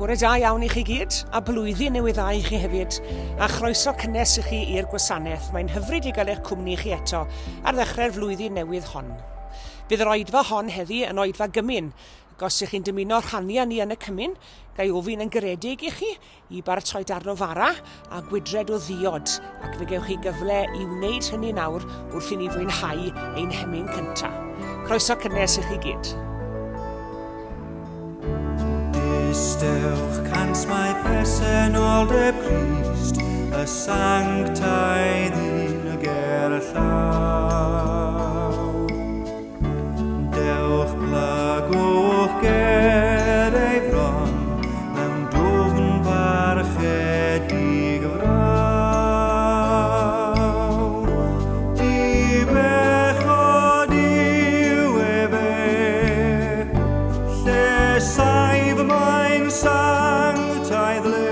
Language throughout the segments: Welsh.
Bore da iawn i chi gyd, a blwyddyn newydd dda i chi hefyd, a chroeso cynnes i chi i'r gwasanaeth. Mae'n hyfryd i gael eich cwmni chi eto ar ddechrau'r flwyddyn newydd hon. Bydd yr oedfa hon heddi yn oedfa gymun, ac os ych chi'n dymuno rhannu â ni yn y cymun, ga i ofyn yn garedig i chi i baratoi darn o fara a gwydred o ddiod, ac fe gewch chi gyfle i wneud hynny nawr wrth i ni fwynhau ein hemyn cyntaf. Croeso cynnes i chi gyd. Distewch cant mae presenoldeb Crist, y sanctaidd un ger llaw. Dewch plygwch ger ei fron mewn dwfn parchedig fraw. Dibechod yw efe, lle saif mae'n sanctaidd le.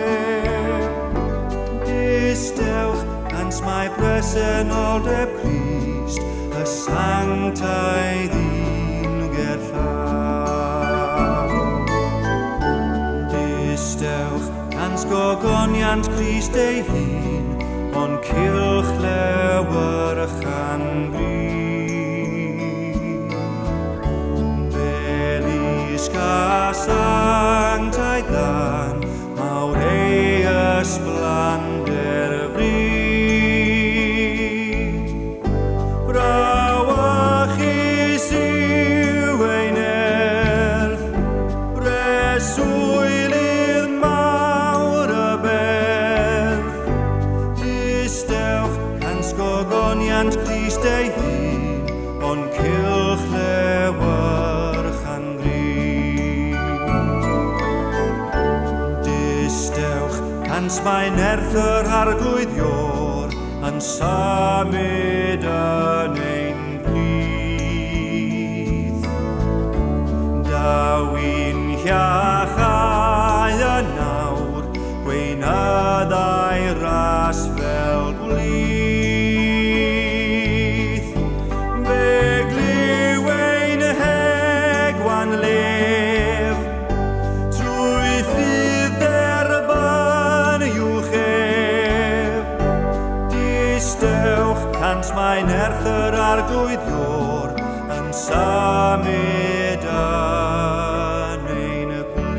Distewch, cans mae presenoldeb Crist, Y sanctaidd un gerllaw. Distewch cant gogoniant Crist ei hun, o'n cylch lewyrchan grin. Belisg a sanctaidd dan, Mawr ei ysblander fri. Brawychus yw ei nerth, breswylydd mawr y berth. Distewch cant gogoniant Crist ei hun, o'n cylch lewyrch angri. Distewch, cant mae nerth yr arglwydd Ior yn symud yn ein plith. Daw i'n hiachau yn awr, gweinyddau ras fel gwlith. Fe glyw ein hegwan lef, trwy ffydd derbyn uwch ef. Distewch, cant mae nerth yr arglwydd Ior yn symud yn ein plith.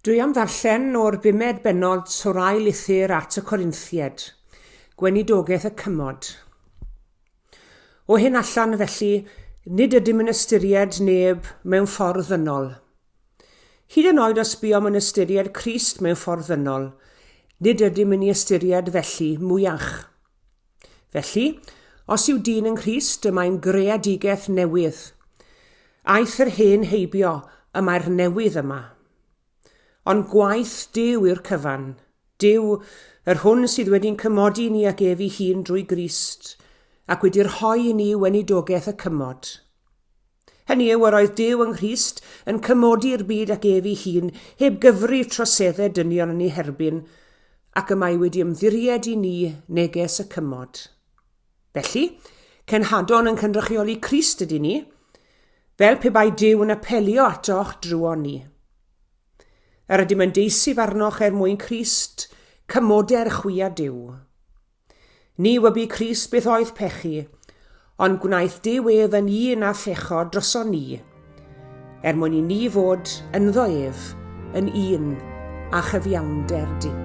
Dwi am ddarllen o'r bumed bennod o'r ail lythyr at y Corinthiaid, Gweinidogaeth y Cymod. O hyn allan, felly, nid ydym yn ystyried neb mewn ffordd ddynol. Hyd yn oed os buom yn ystyried Crist mewn ffordd ddynol, nid ydym yn ei ystyried felly mwyach. Felly, os yw dyn yng Nghrist, y mae'n greadigaeth newydd. Aeth yr hen heibio, y mae'r newydd yma. Ond gwaith Duw yw'r cyfan. Duw, yr hwn sydd wedi'n cymodi ni ac ef ei hun drwy Grist, ac wedi rhoi i ni weinidogaeth y cymod. Hynny yw, yr oedd Duw yng Nghrist yn cymodi'r byd ac ef ei hun, heb gyfrif troseddau dynion yn ei herbyn, ac y mae wedi ymddiried i ni neges y cymod. Felly, cenhadon yn cynrychioli Crist ydy ni, fel pe bai Duw yn apelio atoch drwon ni. Yr ydym yn deisyf arnoch er mwyn Crist, cymoder chwi a Duw. Ni wybu Crist beth oedd pechu, ond gwnaeth Duw ef yn un â phechod droson ni, er mwyn i ni fod ynddo ef yn un â chyfiawnder Duw.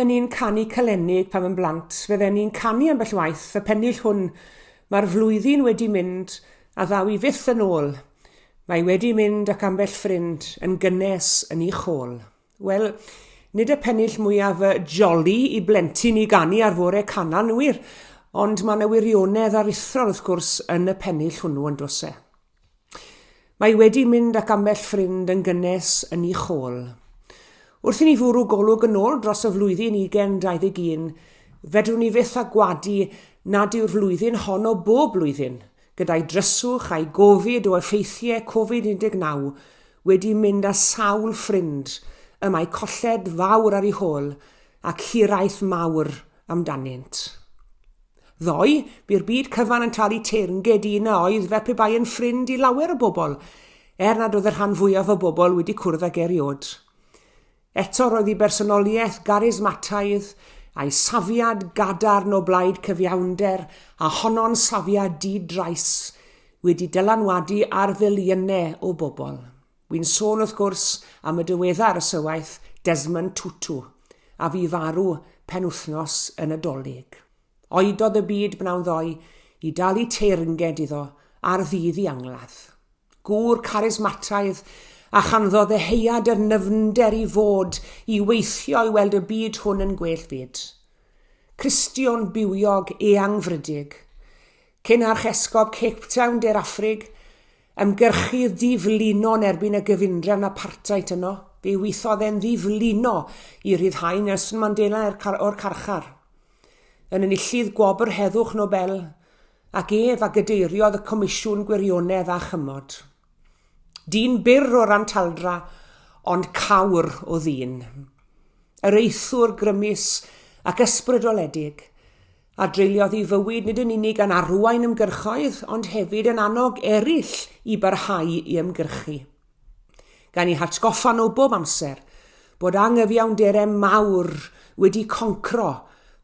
fydden ni'n canu calenig pan yn blant, fydden ni'n canu ambell waith y pennill hwn, Mae'r flwyddyn wedi mynd a ddaw i fyth yn ôl. Mae wedi mynd ac ambell ffrind yn gynnes yn ei chôl. Wel, nid y pennill mwyaf joli i blentyn i ganu ar fore Canan, wir, ond mae yna wirionedd aruthrol wrth gwrs yn y pennill hwnnw yn does e? Mae wedi mynd ac ambell ffrind yn gynnes yn ei chôl. Wrth i ni fwrw golwg yn ôl dros y flwyddyn 2021, fedrwn ni fyth â gwadu nad yw'r flwyddyn hon o bob blwyddyn, gyda'i dryswch a'i gofid o effeithiau Covid 19, wedi mynd â sawl ffrind y mae colled fawr ar ei hôl ac hiraeth mawr amdanynt. Ddoe, bu'r byd cyfan yn talu teyrnged i un a oedd fel pe bai yn ffrind i lawer o bobl, er nad oedd y rhan fwyaf o bobl wedi cwrdd ag erioed. Eto roedd ei bersonoliaeth garismataidd a'i safiad gadarn o blaid cyfiawnder a honno'n safiad di-drais wedi dylanwadu ar filiynau o bobl. Wi'n sôn wrth gwrs am y diweddar ysywaeth Desmond Tutu, a fu farw penwythnos y Nadolig. Oedodd y byd bnawn ddoe i dalu teyrnged iddo ar ddydd i angladd. Gŵr carismataidd a chanddo ddeheuad yr nyfnder i fod i weithio i weld y byd hwn yn gwell fyd. Cristion bywiog eangfrydig. Cyn Archesgob Cape Town De'r Affrig, Ymgyrchydd diflino yn erbyn y gyfundrefn apartheid yno. Fe weithodd e'n ddiflino i ryddhau Nelson Mandela o'r carchar. Yn enillydd Gwobr Heddwch Nobel, ac ef a gadeiriodd y Comisiwn Gwirionedd a Chymod. Dyn byr o ran taldra, ond cawr o ddyn. Yr eithwr grymus ac ysbrydoledig, a dreuliodd ei fywyd nid yn unig yn arwain ymgyrchoedd ond hefyd yn annog eraill i barhau i ymgyrchu. Gan eu hatgoffa nhw bob amser bod anghyfiawnderau mawr wedi concro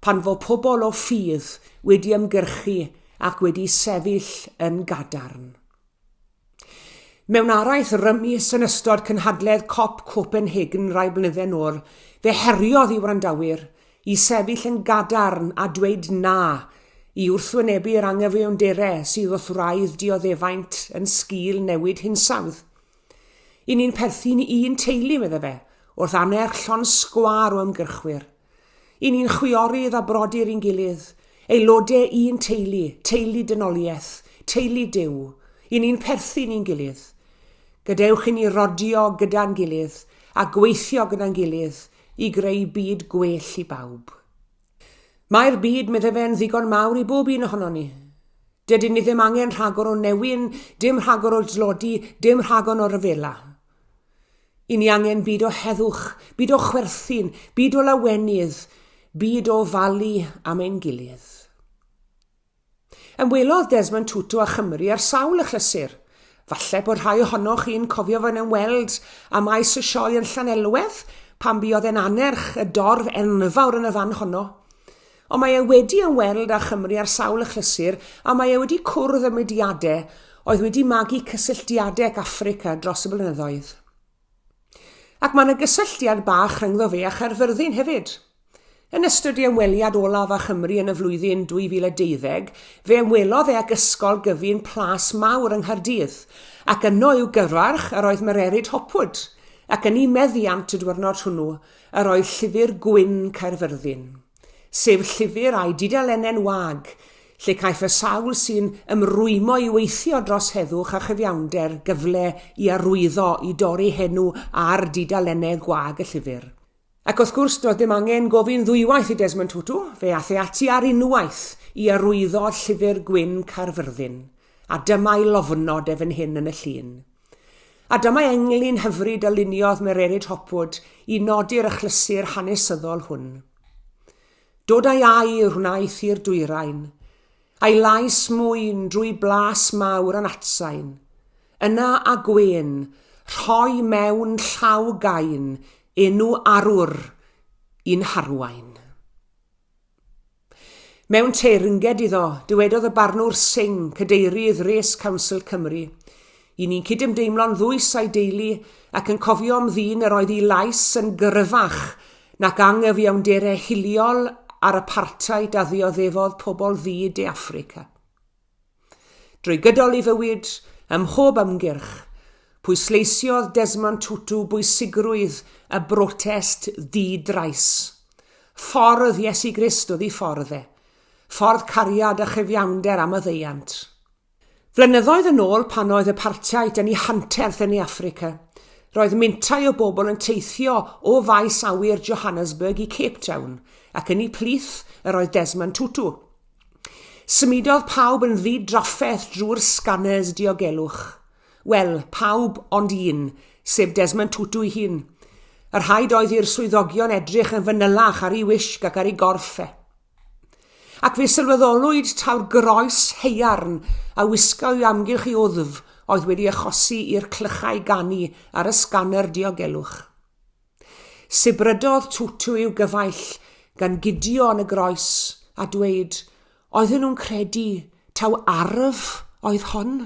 pan fo pobl o ffydd wedi ymgyrchu ac wedi sefyll yn gadarn. Mewn araith rymus yn ystod cynhadledd Cop Copenhagen rai blynydde nôl, fe heriodd i wrandawyr i sefyll yn gadarn a dweud na i wrthwynebu'r anghyfiawnderau sydd wrth wraidd dioddefaint yn sgil newid hinsawdd. I ni'n perthyn i un teulu, medde fe, wrth annerch llond sgwâr o ymgyrchwyr. I ni'n chwiorydd a brodyr i'n gilydd, aelodau un teulu, teulu dynoliaeth, teulu Duw. I ni'n perthyn i'n gilydd. Gadewch i ni rodio gyda'n gilydd a gweithio gyda'n gilydd i greu byd gwell i bawb. Mae'r byd, medde fe, yn ddigon mawr i bob un ohonon ni. Dydyn ni ddim angen rhagor o newyn, dim rhagor o dlodi, dim rhagor o ryfela. I ni angen byd o heddwch, byd o chwerthin, byd o lawenydd, byd o ofalu am ein gilydd. Ymwelodd Desmond Tutu â Chymru ar sawl achlysur. Falle bod rhai ohonoch chi'n cofio fe'n ymweld â maes y sioe yn Llanelwedd pan buodd e'n annerch y dorf enfawr yn y fan honno. Ond mae e wedi ymweld â Chymru ar sawl achlysur a mae e wedi cwrdd â mudiadau oedd wedi magu cysylltiadau ag Affrica dros y blynyddoedd. Ac mae yna gysylltiad bach rhyngddo fe a Chaerfyrddin hefyd. Yn ystod ei ymweliad olaf â Chymru yn y flwyddyn 2012, fe ymwelodd e ag Ysgol Gyfun Plas Mawr yng Nghaerdydd, ac yno i'w gyfarch yr oedd Mererid Hopwood, ac yn ei meddiant y diwrnod hwnnw yr oedd Llyfr Gwyn Caerfyrddin. Sef llyfr a'i dudalennau'n wag, lle caiff y sawl sy'n ymrwymo i weithio dros heddwch a chyfiawnder gyfle i arwyddo i dorri henw ar dudalennau gwag y llyfr. Ac wrth gwrs, doedd dim angen gofyn ddwywaith i Desmond Tutu, fe aeth e ati ar unwaith i arwyddo Llyfr Gwyn Caerfyrddin, a dyma'i lofnod e fan hyn yn y llun. A dyma englyn hyfryd a luniodd Mererid Hopwood i nodi'r achlysur hanesyddol hwn. Dod â'i air wnaeth i'r dwyrain, a'i lais mwyn drwy blas mawr an atsain, yna a gwên, rhoi mewn llaw gain enw arwr i'n harwain. Mewn teyrnged iddo, dywedodd y Barnwr Singh, Cadeirydd Race Council Cymru, I ni'n cydymdeimlo'n ddwys â'i deulu ac yn cofio am ddyn yr oedd ei lais yn gryfach nac anghyfiawnderau hiliol a'r apartheid a ddioddefodd pobl ddu De Affrica. Drwy gydol ei fywyd, ym mhob ymgyrch, pwysleisiodd Desmond Tutu bwysigrwydd y brotest ddi-drais. Ffordd Iesu Grist oedd ei ffordd e. Ffordd cariad a chyfiawnder a maddeuant. Flynyddoedd yn ôl pan oedd apartheid yn ei hanterth yn Ne Affrica, roedd mintai o bobl yn teithio o faes awyr Johannesburg i Cape Town, ac yn eu plith yr oedd Desmond Tutu. Symudodd pawb yn ddi-drafferth drwy'r scanners diogelwch. Wel, pawb ond un, sef Desmond Tutu ei hun. Y rhaid oedd i'r swyddogion edrych yn fanylach ar ei wisg ac ar ei gorff e. Ac fe sylweddolwyd taw'r groes haearn a wisga o'i amgylch i wddf oedd wedi achosi i'r clychau ganu ar y sganer diogelwch. Sibrydodd Tutu i'w gyfaill gan gydio yn y groes a dweud, oedden nhw'n credu taw arf oedd hon?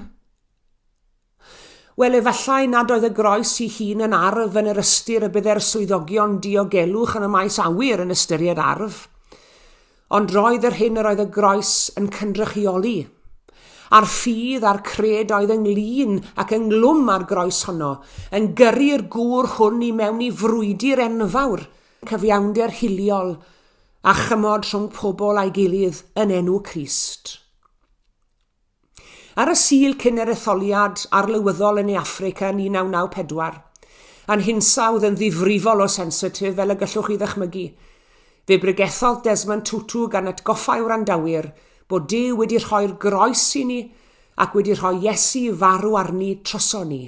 Wel, efallai nad oedd y groes ei hun yn arf yn yr ystyr y byddai'r swyddogion diogelwch yn y maes awyr yn ystyried arf. Ond roedd yr hyn yr oedd y groes yn cynrychioli, a'r ffydd a'r cred oedd ynglyn ac ynglwm â'r groes honno, yn gyrru'r gŵr hwn i mewn i frwydr enfawr, cyfiawnder hiliol a chymod rhwng pobl a'i gilydd yn enw Crist. Ar y Sul cyn yr etholiad arlywyddol yn Ne Affrica yn 1994, a'n hinsawdd yn ddifrifol o sensitif fel y gallwch chi ddychmygu, fe bregethodd Desmond Tutu gan atgoffa'i wrandawyr bod Duw wedi rhoi'r groes i ni ac wedi rhoi Iesu i farw arni troson ni.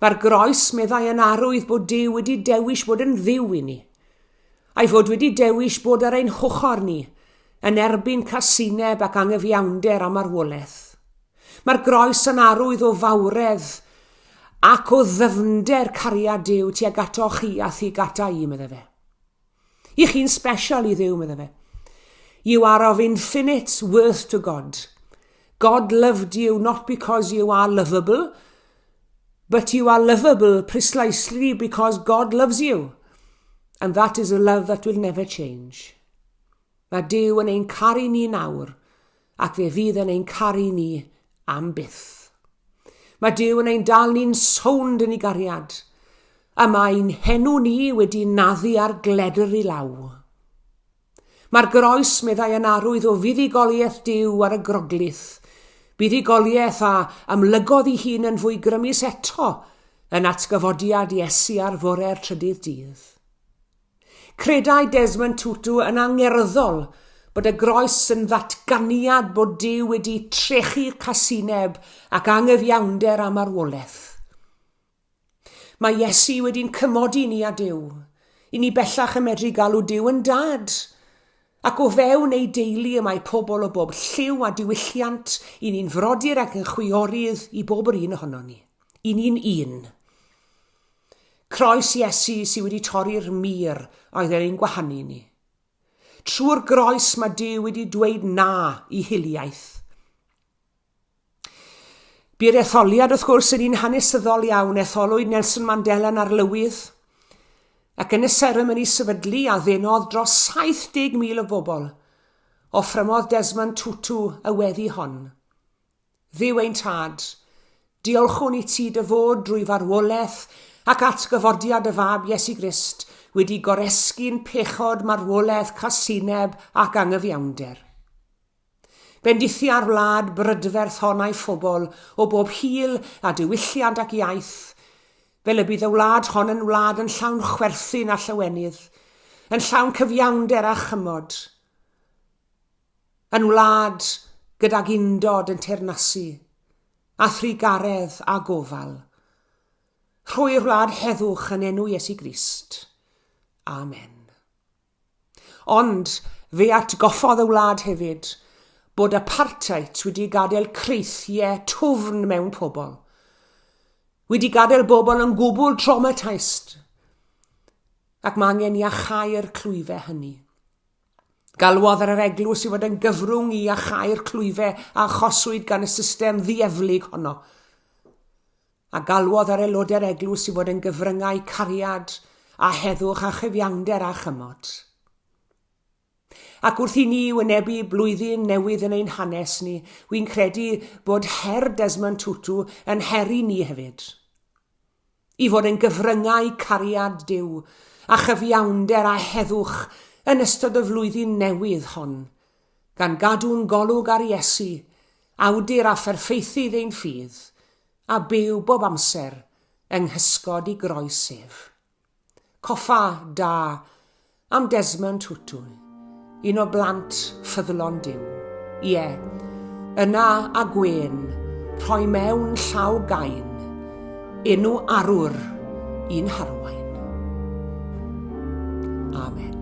Mae'r groes, meddai, yn arwydd bod Duw wedi dewis bod yn Dduw i ni. A'i fod wedi dewis bod ar ein hochr ni, yn erbyn casineb ac anghyfiawnder a marwolaeth. Mae'r groes yn arwydd o fawredd ac o ddyfnder cariad Duw tuag ato chi a thuag ata i, medde fe. I chi'n special i Dduw, medde fe. You are of infinite worth to God. God loved you not because you are lovable, but you are lovable precisely because God loves you. And that is a love that will never change. Mae Duw yn ein caru ni nawr, ac fe fydd yn ein caru ni am byth. Mae Duw yn ein dal ni'n sownd yn ei gariad, a mae'n henw ni wedi naddu ar gledr i law. Mae'r groes, meddai, yn arwydd o fuddugoliaeth Duw ar y groglith, buddugoliaeth a amlygodd ei hun yn fwy grymus eto yn atgyfodiad Iesu ar fore'r trydydd dydd. Credai Desmond Tutu yn angerddol bod y groes yn ddatganiad bod Duw wedi trechu casineb ac anghyfiawnder a marwolaeth. Mae Iesu wedi'n cymodi ni â Duw. I ni bellach yn medru galw Duw yn Dad. Ac o fewn ei deulu y mae pobl o bob lliw a diwylliant, i ni'n frodyr ac yn chwiorydd i bob yr un ohonon ni. I ni'n un. Croes Iesu sydd wedi torri'r mur oedd yn ein gwahanu ni. Trwy'r groes mae Duw wedi dweud na i hiliaeth. Bu'r etholiad, wrth gwrs, yn un hanesyddol iawn. Etholwyd Nelson Mandela yn arlywydd, ac yn y seremoni sefydlu a ddenodd dros 70,000 o bobl, offrymodd Desmond Tutu y weddi hon. Dduw ein tad, diolchwn i ti dy fod drwy farwolaeth ac atgyfodiad y Fab Iesu Grist wedi goresgyn pechod, marwolaeth, casineb ac angyfiawnder. Bendithia'r wlad brydferth hon a'i phobl o bob hil a diwylliant ac iaith, fel y bydd y wlad hon yn wlad yn llawn chwerthin a llawenydd, yn llawn cyfiawnder a chymod, yn wlad gydag undod yn teyrnasu, a thrugaredd a gofal. Rhoi'r wlad heddwch yn enw Iesu Grist. Amen. Ond fe atgoffodd y wlad hefyd bod apartheid wedi gadael creithiau twfn mewn pobl, wedi gadael bobl yn gwbl traumatised, ac mae angen iachau'r clwyfau hynny. Galwodd ar yr eglwys i fod yn gyfrwng i iachau'r clwyfau a achoswyd gan y system ddieflig honno. A galwodd ar aelodau'r eglwys i fod yn gyfryngau cariad a heddwch a chyfiawnder a chymod. Ac wrth i ni wynebu blwyddyn newydd yn ein hanes ni, wi'n credu bod her Desmond Tutu yn her i ni hefyd. I fod yn gyfryngau cariad Duw a chyfiawnder a heddwch yn ystod y flwyddyn newydd hon, gan gadw'n golwg ar Iesu, awdur a pherffeithydd ein ffydd, a byw bob amser yng nghysgod i groes ef. Coffa da am Desmond Tutu, un o blant ffyddlon Duw. Ie, yna a gwên, rhoi mewn llaw gain, enw arwr i'n harwain. Amen.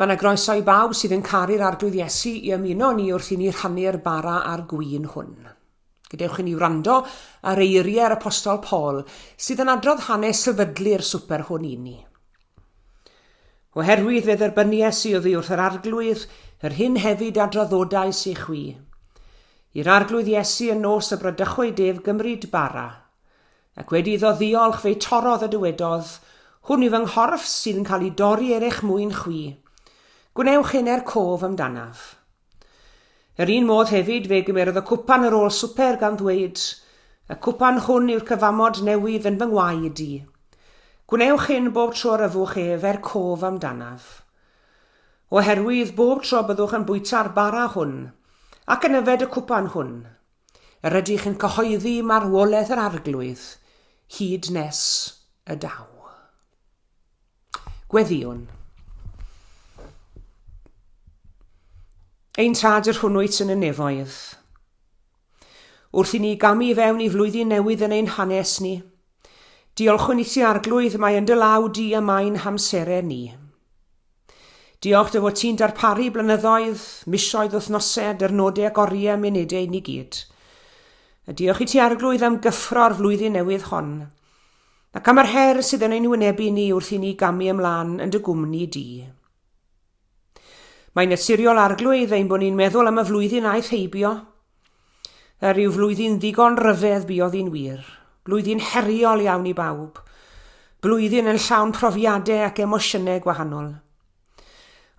Mae yna groeso i bawb sydd yn caru'r Arglwydd Iesu i ymuno ni wrth i ni rhannu'r bara a'r gwin hwn. Gadewch i ni wrando ar eiriau'r Apostol Paul sydd yn adrodd hanes sefydlu'r swper hwn i ni. Oherwydd fe dderbynies i oddi wrth yr Arglwydd yr hyn hefyd a draddodais i chwi. I'r Arglwydd Iesu y nos y bradychwyd ef gymryd bara, ac wedi iddo ddiolch fe'i torrodd a dywedodd, Hwn yw fy nghorff sydd yn cael ei dorri er eich mwyn chwi. Gwnewch hyn er cof amdanaf. Yr un modd hefyd fe gymerodd y cwpan ar ôl swper gan ddweud, Y cwpan hwn yw'r cyfamod newydd yn fy ngwaed i. Gwnewch hyn bob tro yr yfwch ef er cof amdanaf. Oherwydd bob tro byddwch yn bwyta'r bara hwn ac yn yfed y cwpan hwn, yr ydych yn cyhoeddi marwolaeth yr Arglwydd hyd nes y daw. Gweddïwn. Ein Tad yr hwn wyt yn y nefoedd. Wrth i ni gamu i fewn i flwyddyn newydd yn ein hanes ni, diolchwn i ti Arglwydd mae yn dy law di y mae'n hamserau ni. Diolch dy fod ti'n darparu blynyddoedd, misoedd, wythnosau, dyrnodau ac oriau, munudau i ni gyd. A diolch i ti Arglwydd am gyffro'r flwyddyn newydd hon, ac am yr her sydd yn ein wynebu ni wrth i ni gamu ymlaen yn dy gwmni di. Mae'n naturiol Arglwydd ein bod ni'n meddwl am y flwyddyn aeth heibio. Er yw flwyddyn ddigon ryfedd buodd hi'n wir. Blwyddyn heriol iawn i bawb. Blwyddyn yn llawn profiadau ac emosiynau gwahanol.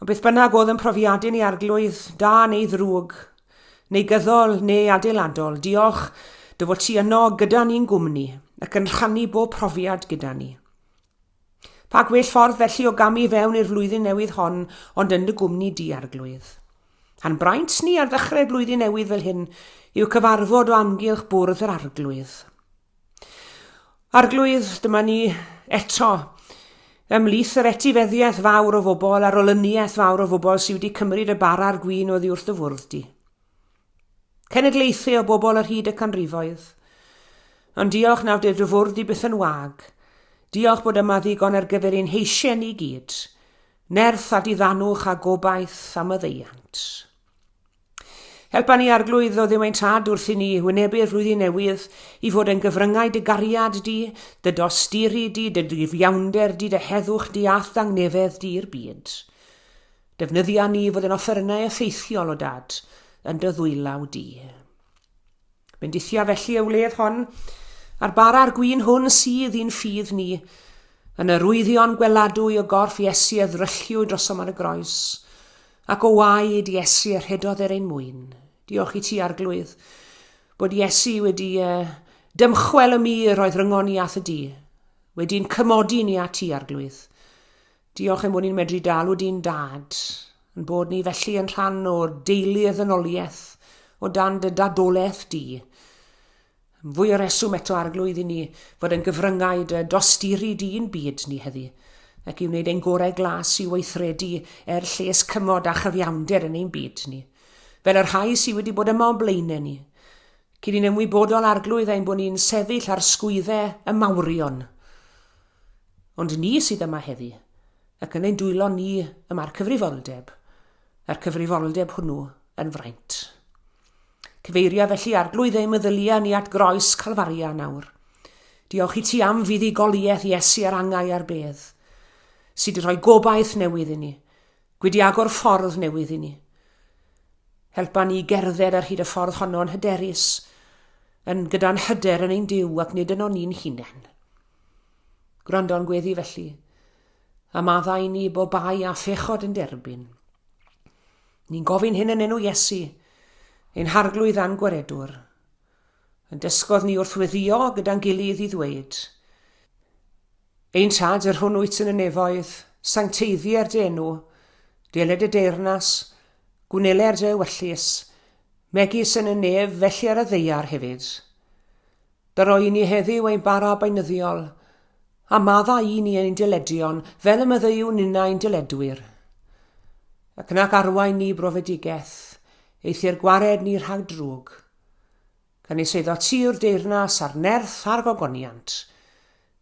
Ond beth bynnag oedd yn profiadau ni Arglwydd, da neu ddrwg, neu gyddol neu adeiladol, diolch dy fod ti yno gyda ni'n gwmni ac yn rhannu bob profiad gyda ni. Pa gwell ffordd felly o gamu fewn i'r flwyddyn newydd hon ond yn dy gwmni di, Arglwydd. A'n braint ni ar ddechrau blwyddyn newydd fel hyn yw cyfarfod o amgylch bwrdd yr Arglwydd. Arglwydd, dyma ni eto, ymhlith yr etifeddiaeth fawr o fobl a'r olyniaeth fawr o fobl sydd wedi cymryd y bara a'r gwin oddi wrth dy fwrdd di. Cenedlaethau o bobl ar hyd y canrifoedd. Ond diolch nawr dy fwrdd di byth yn wag. Diolch bod yma ddigon ar gyfer ein heisiau ni gyd. Nerth a diddanwch a gobaith am y ddeiant. Helpa ni, Arglwydd, o Dduw ein Tad, wrth i ni wynebu'r flwyddyn newydd, i fod yn gyfryngau dy gariad di, dy dosturi di, dy gyfiawnder di, dy heddwch di a'th ddangnefedd di i'r byd. Defnyddia ni i fod yn offerynnau effeithiol, o Dad, yn dy ddwylaw di. Bendithia felly y wledd hon, a'r bara a'r gwin hwn sydd i'n ffydd ni, yn yr wyddion gweladwy o gorff Iesu a ddrylliwyd drosom ar y groes, Ac o waed Iesu y rhedodd er ein mwyn. Diolch i ti, Arglwydd, bod Iesu wedi uh, dymchwel y mur oedd rhyngon ni a'th y di, wedi'n cymodi ni â ti, Arglwydd. Diolch ein bod ni'n medru dalw di'n dad, yn bod ni felly yn rhan o'r deulu y ddynoliaeth, o dan dy dadolaeth di. Fwy o reswm eto, Arglwydd, i ni fod yn gyfryngau dy dosturi di i'n byd ni heddi, ac i wneud ein gorau glas i weithredu er lles cymod a chyfiawnder yn ein byd ni, fel y rhai sydd wedi bod yma o'n blaenau ni. Cyn i'n ymwybodol, Arglwydd, ein bod ni'n sefyll ar sgwyddau y mawrion. Ond ni sydd yma heddi, ac yn ein dwylo ni y mae'r cyfrifoldeb, a'r cyfrifoldeb hwnnw yn fraint. Cyfeiria felly Arglwydd ein meddyliau ni at groes Calfaria nawr. Diolch i ti am fuddugoliaeth Iesu ar angau a'r bedd, sydd wedi rhoi gobaith newydd i ni, wedi agor ffordd newydd i ni. Helpa ni i gerdded ar hyd y ffordd honno yn hyderus, yn gyda'n hyder yn ein Duw ac nid yno ni'n hunain. Gwrando'n gweddi felly, a maddau ni bob bai a phechod yn derbyn. Ni'n gofyn hyn yn enw Iesu, ein Harglwydd a'n Gwaredwr. Yn dysgodd ni wrth weddio gyda'n gilydd i ddweud, Ein Tad, yr hwn wyt yn y nefoedd, sancteiddier dy enw, deled dy deyrnas, gwneler dy ewyllys, megis yn y nef, felly ar y ddaear hefyd. Dyro i ni heddiw ein bara beunyddiol, a maddau i ni ein dyledion, fel y maddeuwn ninnau'n dyledwyr. Ac nac arwain ni brofedigaeth, eithr gwared ni rhag drwg. Canys eiddo ti yw'r deyrnas a'r nerth a'r gogoniant,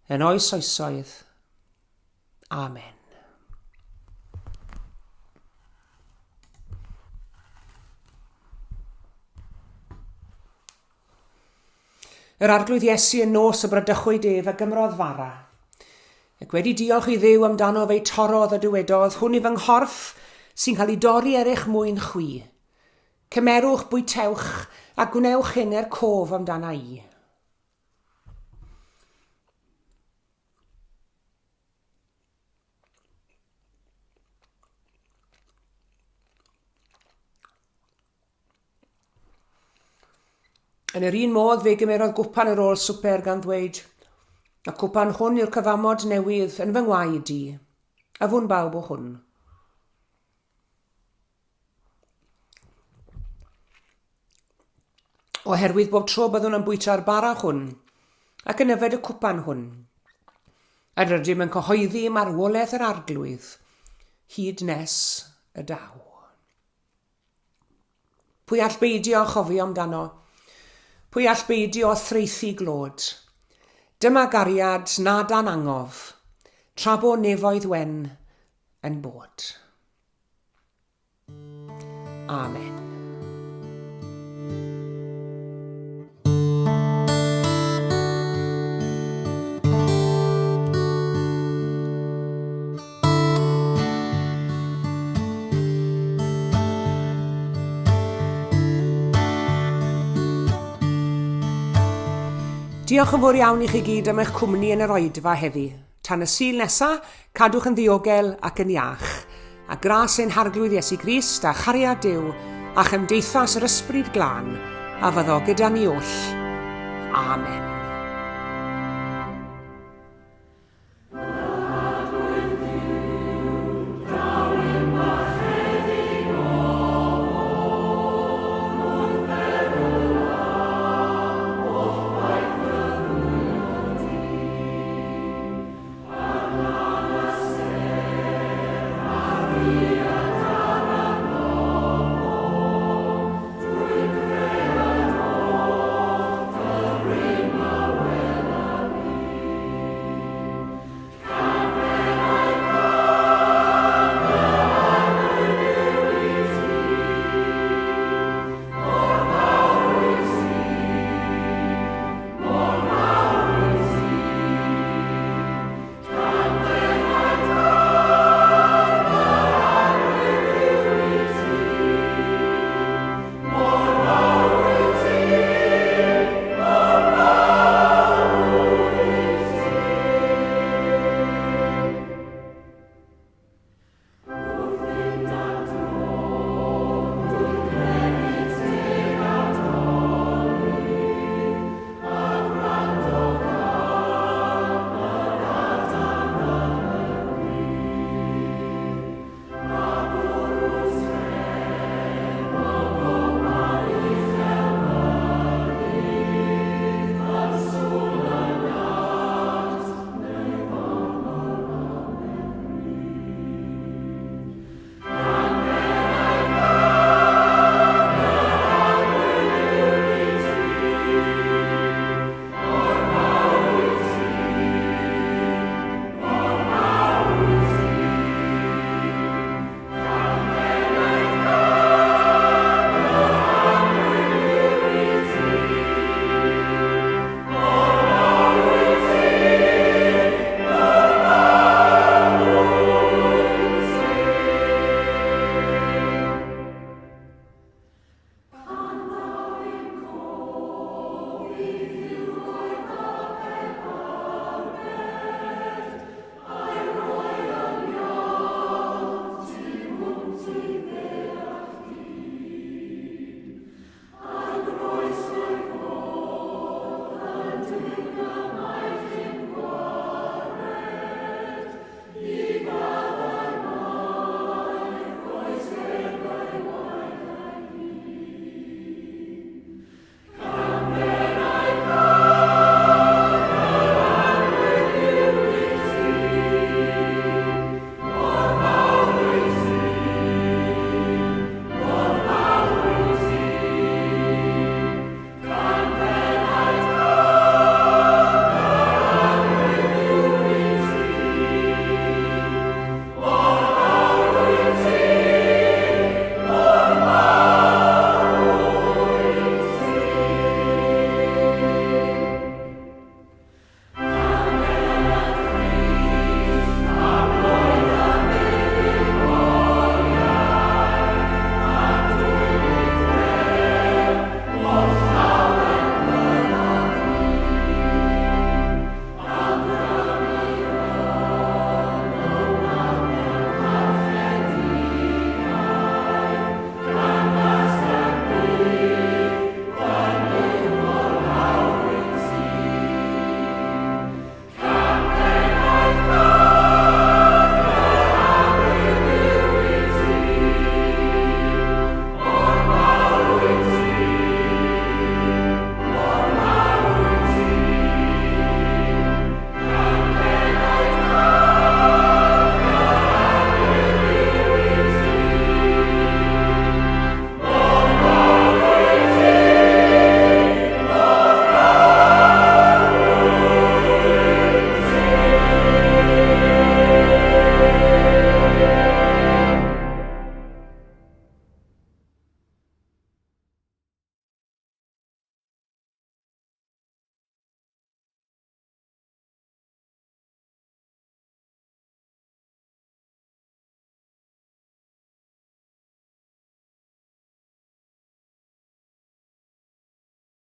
yn oes oesoedd. Amen. Yr Arglwydd Iesu yn nos y bradychwyd ef a gymrodd fara. Ac wedi diolch i Dduw amdano fe'i torrodd a dywedodd, Hwn i fy nghorff sy'n cael ei dorri er eich mwyn chwi. Cymerwch, bwytewch, a gwnewch hyn er cof amdana i. Yn yr un modd fe gymerodd gwpan ar ôl swper gan ddweud, Y cwpan hwn yw'r cyfamod newydd yn fy ngwaed i. Yfwn bawb o hwn. Oherwydd bob tro byddwn yn bwyta'r bara hwn ac yn yfed y cwpan hwn, a rydym yn cyhoeddi marwolaeth yr Arglwydd hyd nes y daw. Pwy all beidio â chofio amdano? Pwy all beidio â thraethu glod? Dyma gariad na dan angof, tra bo nefoedd wen yn bod. Amen. Diolch yn fawr iawn i chi gyd am eich cwmni yn yr oedfa heddi. Tan y Sul nesa, cadwch yn ddiogel ac yn iach. A gras ein Harglwydd Iesu Grist a chariad Duw a chymdeithas yr Ysbryd Glân a fyddo gyda ni oll. Amen.